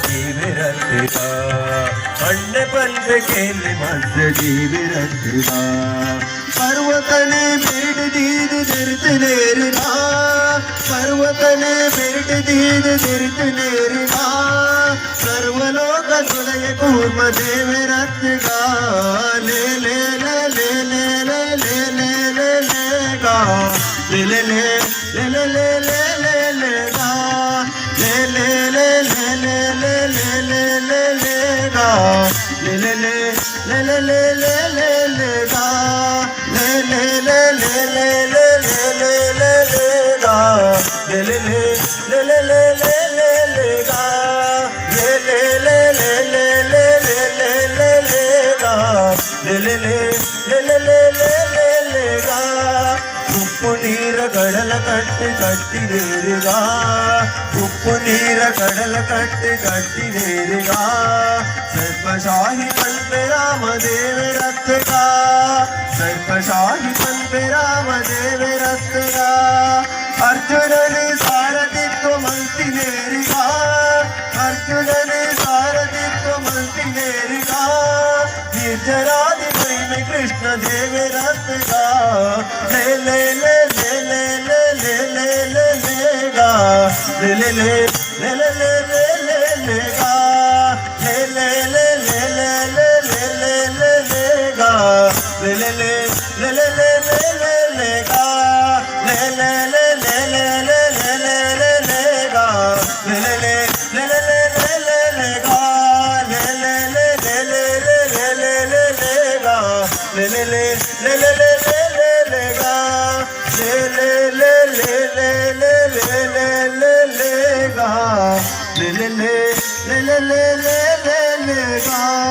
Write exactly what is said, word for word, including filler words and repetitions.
जीव रतगा, अन्न पंथ के मस्त जीव रतगा। पर्वतने बेट दीद दर्द नेरगा, पर्वतने बेट दीद दर्द नेरगा। सर्वलोक हृदय कूर्म देव रतगा, ले ले ले ले ले ले ले ले ले ले गा, ले ले ले ले ले ले ले ले ले गा, ले ले ले ले ले ले ले ले ले ले गा, ले ले ले ले ले ले ले ले ले गा, ले ले ले ले ले ले ले ले ले ले गा, ले ले ले ले ले ले ले ले गा, ले ले ले ले ले ले ले ले ले गा, ले ले ले ले ले ले ले ले गा। ಉಪ್ಪು ನೀರ ಕಡಲ ಕಟ್ಟಿ ಕಟ್ಟಿದೇರಿಗ, ಉಪ್ಪು ನೀರ ಕಡಲ ಕಟ್ಟಿ ಕಟ್ಟಿದೇರಿಗ, ಸರ್ಪಶಾಹಿ ಪನ್ಪೆ ರಾಮ ದೇವೆ ರತ್ತೆಗ, ಸರ್ಪಶಾಹಿ ಪನ್ಪೆ ರಾಮ ದೇವೆ ರತ್ತೆಗ. ಅರ್ಜುನನೇ ಸಾರಥಿತ್ವ ಮಲ್ತಿನೇರಿಗ, ಅರ್ಜುನನೇ ಸಾರಥಿತ್ವ ಮಲ್ತಿನೇರಿಗ, ನಿರ್ಜರಾದಿ ಮಹಿಮೆ ಕೃಷ್ಣ ದೇವೆ ರತ್ತೆಗ, ले ले ले ले ले ले ले ले ले ले गा, ले ले ले ले ले ले ले ले ले गा, ले ले ले ले ले ले ले ले ले गा, ले ले ले ले ले ले ले ले ले गा, ले ले ले ले ले ले ले ले ले गा, ले ले ले ले ले ले ले ले ले गा, ले ले ले ले ले ले ले ले ले ले गा, ले ले ले ले ले ले ले ले ले गा, ले ले ले ले ले ले ले ले ले गा, ले ले ले ले ले ले ले ले ले गा।